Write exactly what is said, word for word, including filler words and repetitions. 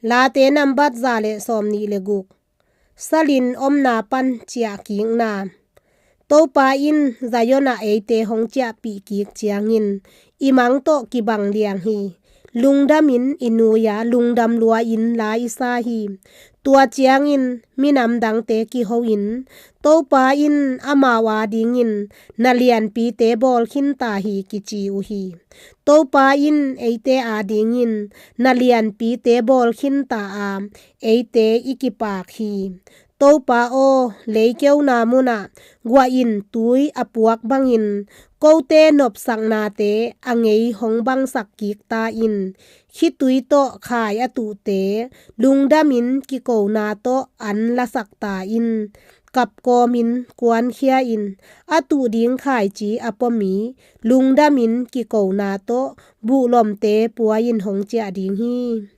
Late nambat za le sawmnih le guk. Salin omna pan ciah kikna. Topa in Zion ah eite hong ciahpih kik ciangin i mang tawh kibang liang hi. Lungdamin i nui-a lungdam lua-in la i sa hi. Tua ciangin minam dangte kiho-in Topa in amau adingin na lianpite bawl khinta hi kici uh hi. Topa in eite adingin na lianpite bawl khinta a, eite i kipak hi. Topa aw, leikeuna munah guah in tui a puak bangin kote nopsaknate a ngei hong bangsak kik ta in. Khitui tawh khai a tuhte lungdamin kikona tawh an lasak ta in. Kapkawmin kuankhia in. A tuh ding khaici a pom i lungdamin kikona tawh buhlomte puai-in hong ciah ding hi.